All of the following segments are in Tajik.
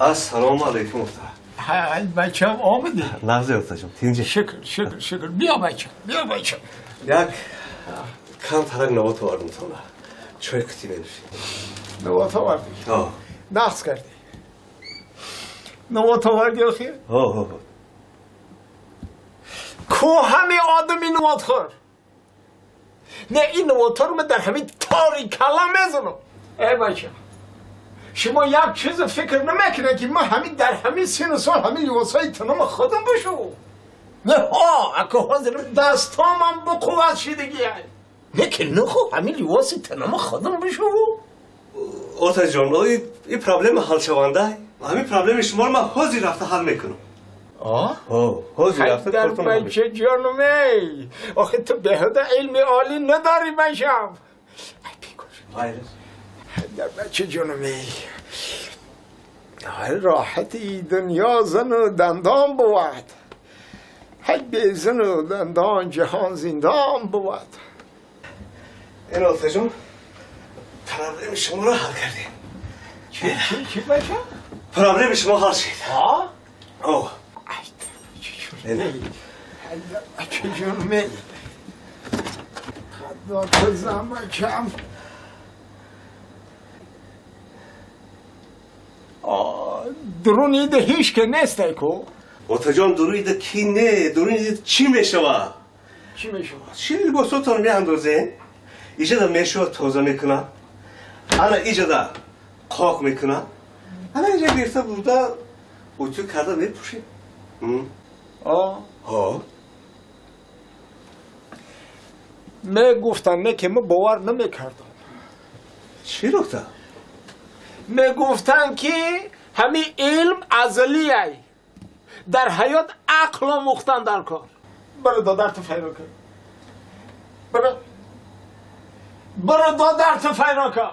Ассалому алайкум, уста. ای بچم آمدی. نغزی уста ҷон, тинҷи. شکر شکر شکر. بیا بچم، بیا بچم. Як кам тарак навот овардам тона. Чой кути менӯшӣ. نوات آوردی؟ О. نقص کردی. نوات آوردی آخه؟ О, о. کو همه آدمی نوات خور. نه این نوات رو من در همین تاری کلم میزنم. ای بچه، شما یک چیز فکر نمیکنه که ما همین در همین سن و سال همین لباسای تنم خودم بشو. نه ها، اکو حاضر دستامم بقوت شدگی. نه که نخو همین لباس تنم خودم بشو. Ота ҷон, и проблема ҳалшаванда. Ҳамин проблеми шуморо ман ҳозир рафта ҳал мекунам. آه؟ О, ҳозир рафта در кортон ҳал мекунам. بچه جانم ای، آخه تو بهده علم عالی نداری بشم. ای بیگوش. Майли. در بچه جانم ای، راحتی دنیا زن و دندان بود، هی به زن و دندان جهان زندان بود. Ин, ота ҷон, проблеми шуморо ҳал кардем. چی چی چی بچه؟ Проблеми шумо ҳал шид. ها؟ О. ای بچه جانم ای، ای بچه جانم ای، خدا تو زمکم. آه، درونی ده هیچ که نیست کو. Ота ҷон, дуруида ки не, дуруида чӣ мешавад? چی میشه؟ Чӣ, либосотон меандозем, иҷада мешава, тоза мекунам, ана иҷада қоқ мекунам, ана иҷа гирифта бурда утюг карда мепӯшем. آه. Ҳо. میگفتن نه که من باور نمیکردم. Чӣ нукта? میگفتن که همین علم ازلی ای، در حیات عقل آموختن در کار. برو دادر تو فیرا کن. برو برو دادر تو فیرا کن.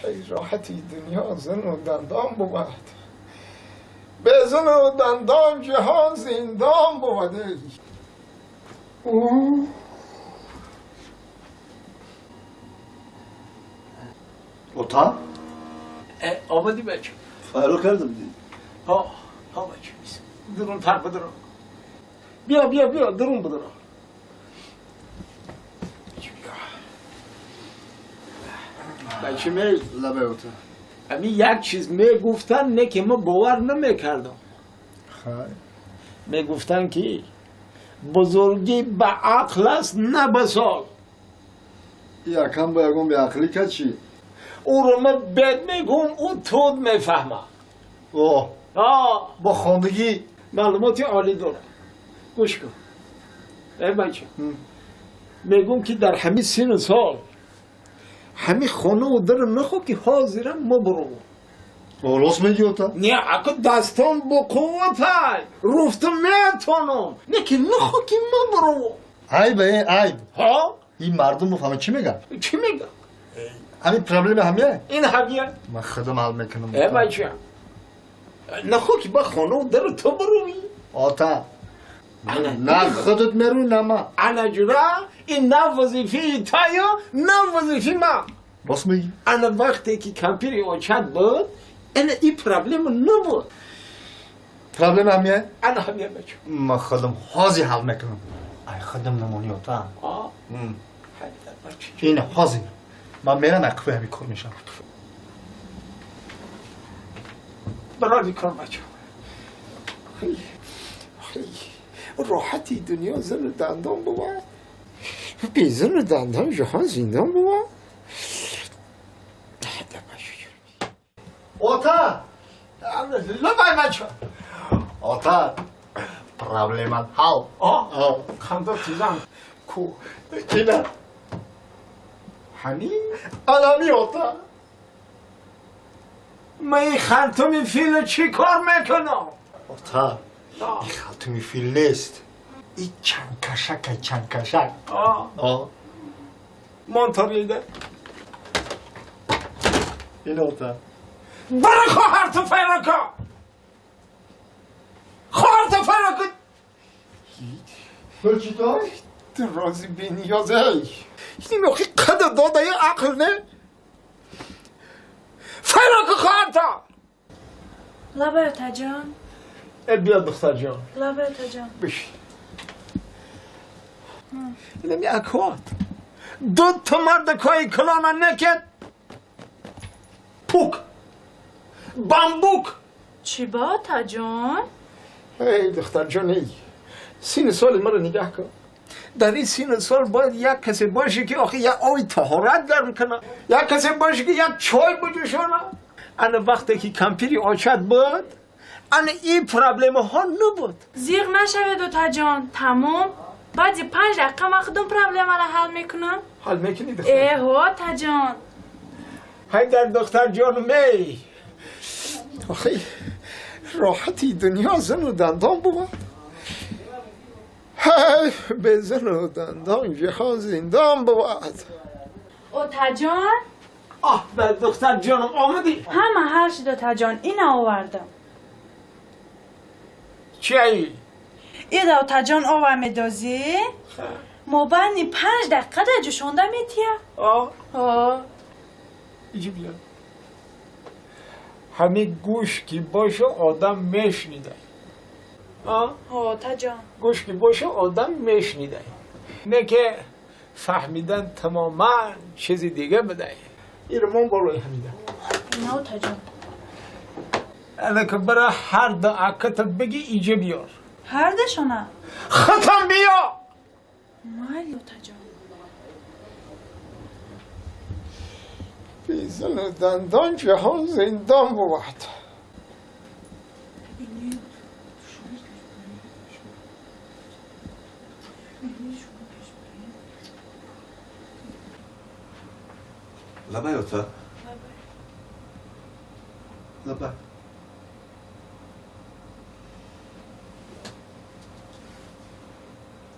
ای راحتی دنیا زن و دندان بود، به زن و دندان جهان زندان بود. ای. اوه. Ota? آمدی بچه؟ فرار کردم دی. ها ها بچه، درون تر بدرون. بیا بیا بیا درون بدرون. بچه بیا. بچه می لبه اوتا. امی یک چیز می گفتن نه که ما باور نمی کردم. خیر. می گفتن که بزرگی به عقل است نه به سال. یکم با یکم به عقلی کرد چی؟ او رو من بد میگم، او تود میفهمه. اوه. آه. با خواندگی. معلومات عالی داره. گوش کن ای بچه، میگم که در همین سن و سال همین خانه و در نخو که حاضرم ما برو. او راست میگی اوتا؟ نه اکو دستان با قوت های رفتم میتونم، نه که نخو که ما برو. عیب ای عیب. ها؟ این مردم بفهمن چی میگن؟ چی میگن؟ همین پرابلم همیه؟ این همیه؟ من خودم حل میکنم. ای بچه، نخو که با خانه و در تو بروی. آتا. انا. نه خودت میروی نه من. انا جورا این نه وظیفه تایا نه وظیفه ما. راست میگی؟ انا وقتی که کمپیری اوچت بود انا این پرابلم نبود. پرابلم همیه؟ انا همیه بچه. من خودم حاضی حل میکنم. ای خودم نمونی آتا. آه. بچه. این حاضی. من میرم اکفه همی کار میشم. برای کار بچه. خیلی خیلی راحتی دنیا زن و دندان بود، بی زن و دندان جهان زندان بود. آتا. لبای بچه. آتا. پرابلم حل. آه. آه. خنده تیزم کو. اینه. همین؟ الانی آتا. من این خرطوم فیل چی کار میکنم؟ آتا. این خرطوم فیل نیست. این چنکشک چنکشک. آه. آه. مانتاریده. این آتا. برو خواهر تو فرا کن. خواهر تو فرا کن. تو چی تو؟ تو راضی بی نیاز ای. این آخه قدر داده عقل نه؟ آچتا. لبای تاجان. بیا دختر جان. لبای تاجان. بشین. اینم اکوات. دو تا مرد کای کلانا نکد. پوک. بامبوک. چی با تاجان؟ ای دختر جان ای. سین سال مرا نگاه کن. در این سین سال باید یک کسی باشه که آخه یک آبی طهارت گرم کنه، یک کسی باشه که یک چای بجوشانه. انا وقتی که کمپیری آچد بود، انا این پرابلم ها نبود. زیغ نشوید دوتا جان، تمام. بعد 5 دقیقه من خودم پرابلم را حل میکنم. حل میکنی دختر؟ ای ها تا جان. های در دختر جان می. آخه راحتی دنیا زن و دندان بود. های به زن و دندان جهان زندان بود. اوتا جان؟ آه به دختر جانم آمدی؟ همه حل شد اوتا جان، این آوردم. چی ای؟ ایده اوتا جان آور میدازی؟ مبانی 5 دقیقه در جوشانده میتیه. آه؟ آه. ایجی بیا. همه گوش کی باشه آدم میشنیده. آه؟ آه تا جان. گوش کی باشه آدم میشنیده. نه که فهمیدن تماما چیزی دیگه بده. ایرمان بالای همیده. نه تا جان. انا که برای هر دو اکت بگی اینجا بیار. هر دشانه؟ ختم بیا. مالی تا جان. بیزن و دندان جهان زندان بود. لبای اوتا. لبای.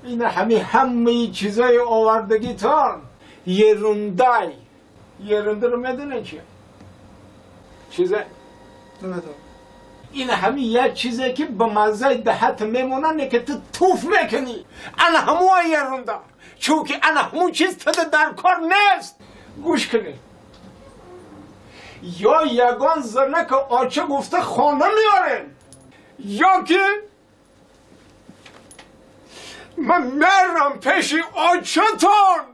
این همه چیزای آوردگی تان یروندای. یرونده رو میدونه چیه؟ چیزه؟ نمیدونم. این همه یک چیزه که به مزه دهت میمونه نه که تو توف میکنی. انا همو یرونده. چون که انا همون چیز تو در کار نیست. گوش کنی. یا یگان زنه که آچه گفته خانه میارن، یا که من میرم پیش آچه تان.